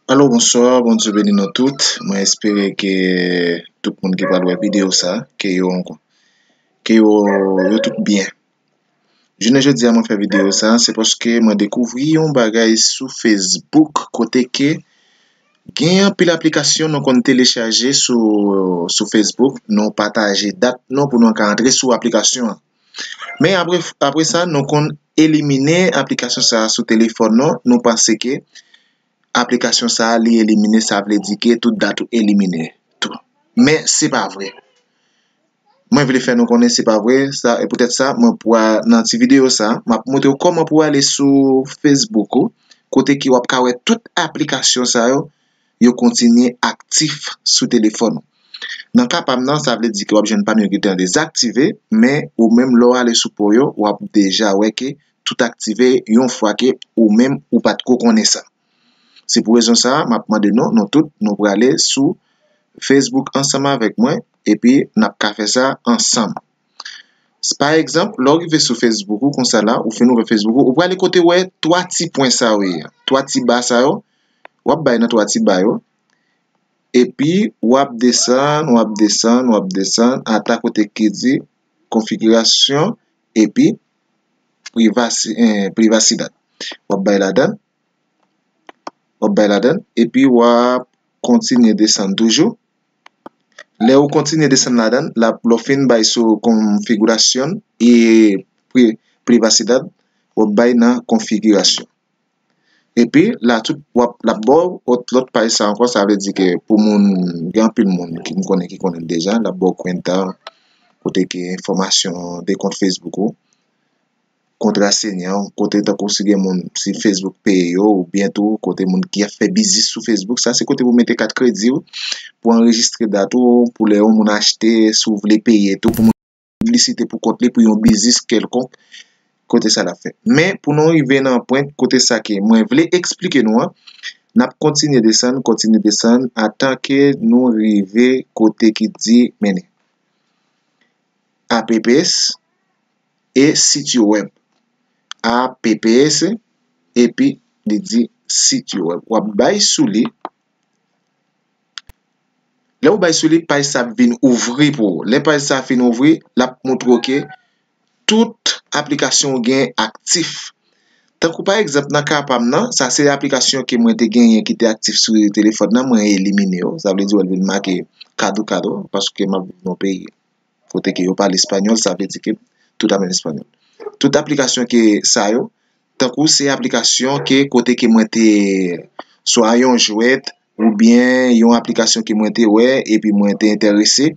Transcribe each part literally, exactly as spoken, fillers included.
Alo, bonswa, Bondye beni nou tout. Mwen espere ke tout moun ki pral wè videyo sa, ke yo, ke yo, yo tout byen. Jounen jodi a mwen fè videyo sa, se paske mwen dekouvri yon bagay sou Facebook kote ke gen anpil aplikasyon nou konn telechaje sou, sou Facebook, nou pataje dat nou pou nou ka antre sou aplikasyon an. Men apre, apre sa, nou konn elimine aplikasyon sa a sou telefòn nou, nou panse ke aplikasyon sa a li elimine, sa vle di ke tout dat ou elimine tou. Men se pa vre. Mwen vle fè nou konnen se pa vre, sa, e poutèt sa, mwen pral, nan ti videyo sa, m ap montre w kòman pou w ale sou Facebook ou, kote ke w ap ka wè tout aplikasyon sa yo, yo kontinye aktif sou telefòn ou. Nan ka pa m nan, sa vle di ke w ap jwenn pa m yo gentan dezaktive, men ou menm lè w ale sou pa w yo, w ap deja wè ke tout aktive yon fwa ke ou menm ou pa t ko konnen sa. Se pou rezon sa a, m ap mande nou, nou tout, nou prale sou Facebook ansanm avèk mwen, epi n ap ka fè sa ansanm. Pa egzanp, lè w rive sou Facebook ou konsa la, ou fin ouvè Facebook ou, ou prale kote w wè twa ti pwen sa yo ye, twa ti ba sa yo, w ap bay nan twa ti ba yo, epi w ap desann, w ap desann, w ap desann, ata kote ki di konfigirasyon, epi privasi, eh, privasidad. W ap bay ladan, w ap bay ladan, epi w ap kontinye desann toujou. Lè ou kontinye desann ladan, l ap, lè w fin bay sou konfigirasyon e pri, privasidad, w ap bay nan konfigirasyon. Epi la tout w ap, l ap ba w lòt, lòt paj sa ankò, sa vle di ke pou moun, gen anpil moun ki m konnen ki konnen l deja, l ap ba w kwenta, kote ke enfòmasyon de kont Facebook ou, kontra senior, kote tankou si gen moun si Facebook peye yo, oubyen tou kote moun ki ap fè biznis sou Facebook, sa se kote pou mete kat kredi w, pou anrejistre dat ou, pou lè yon moun achte, si w vle peye tou, pou moun piblisite pou kont li, pou yon biznis kèlkonk, kote sa l ap fè. Men, pou nou rive nan pwen kote sa ke mwen vle eksplike nou an, n ap kontinye desann, kontinye desann, atan ke nou rive kote ki di mennen. A P P S e sit yo wèb. A P P S epi li di sit yo wèb. W ap bay sou li. Lè w bay sou li, paj sa ap vin ouvri pou ou. Lè paj sa fin ouvri, l ap montre w ke tout aplikasyon ou gen aktif. Tankou pa egzanp, nan ka pa m nan, sa se aplikasyon ke mwen te genyen ki te aktif sou telefòn nan, mwen elimine yo. Sa vle di w al vin make kado kado, paske m ap viv nan peyi kote ke yo pale espanyòl, sa vle di ke tout ap an espanyòl. Tout aplikasyon ke sa yo, tankou se aplikasyon ke kote ke mwen te swa yon jwèt oubyen yon aplikasyon ke mwen te wè epi mwen te enterese,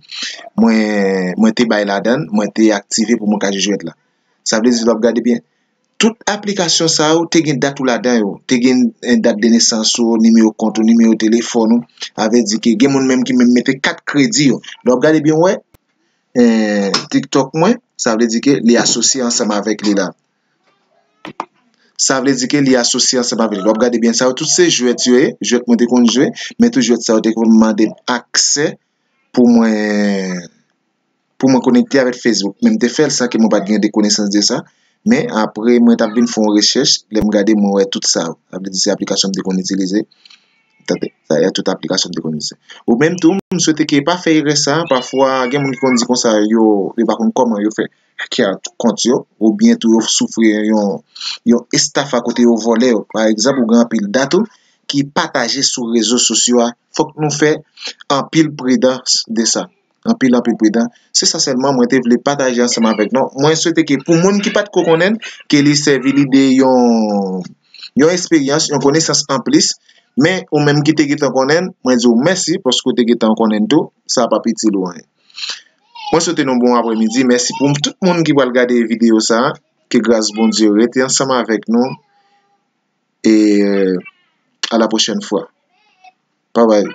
mwen, mwen te bay ladan, mwen te aktive pou mwen ka jwe jwèt la. Sa vle di, lè w ap gade byen, tout aplikasyon sa yo te gen dat ou ladan yo, te gen eh, dat de nesans ou, nimewo kont ou, nimewo telefòn ou. Sa vle di ke gen moun menm ki menm mete kat kredi yo. Lè w ap gade byen, w wè, eh, TikTok mwen, sa vle di ke li asosye ansanm avèk li la. Sa vle di ke li asosye ansanm avèk li. W ap gade byen sa yo, tout se jwèt yo ye, jwèt mwen te konn jwe, men tou jwèt sa yo te konn mande m aksè pou mwen, pou mwen konekte avèk Facebook. Men m te fè l san ke mwen pa t gen de konesans de sa. Men apre, mwen t ap vin fè yon rechèch, lè m gade, mwen wè tout sa yo. Sa vle di se aplikasyon m te konn itilize. Tande, sa y a tout aplikasyon m te konn itilize. Ou menm tou, m swete ke pa fè erè sa, pafwa gen moun ki konn di konsa yo, yo pa konn kòman yo fè hacke kont yo, oubyen tou yo soufri yon, yon estafa kote yo vòlè yo. Pa egzanp, ou gen anpil dat ou ki pataje sou rezo sosyo a. Fòk nou fè anpil pridans de sa. Anpil, anpil pridan. Se sa sèlman mwen te vle pataje ansanm avèk nou. Mwen swete ke pou moun ki pa t ko konnen, ke li sèvi li de yon, yon eksperyans, yon konesans anplis. Men ou menm ki te gentan konnen, mwen di w mèsi paske w te gentan konnen tou, sa p ap itil ou anyen. Mwen swete nou bon apremidi. Mèsi pou tout moun ki pral gade videyo sa. Ke gras Bondye rete ansanm avèk nou. E a la pwochèn fwa. Babay.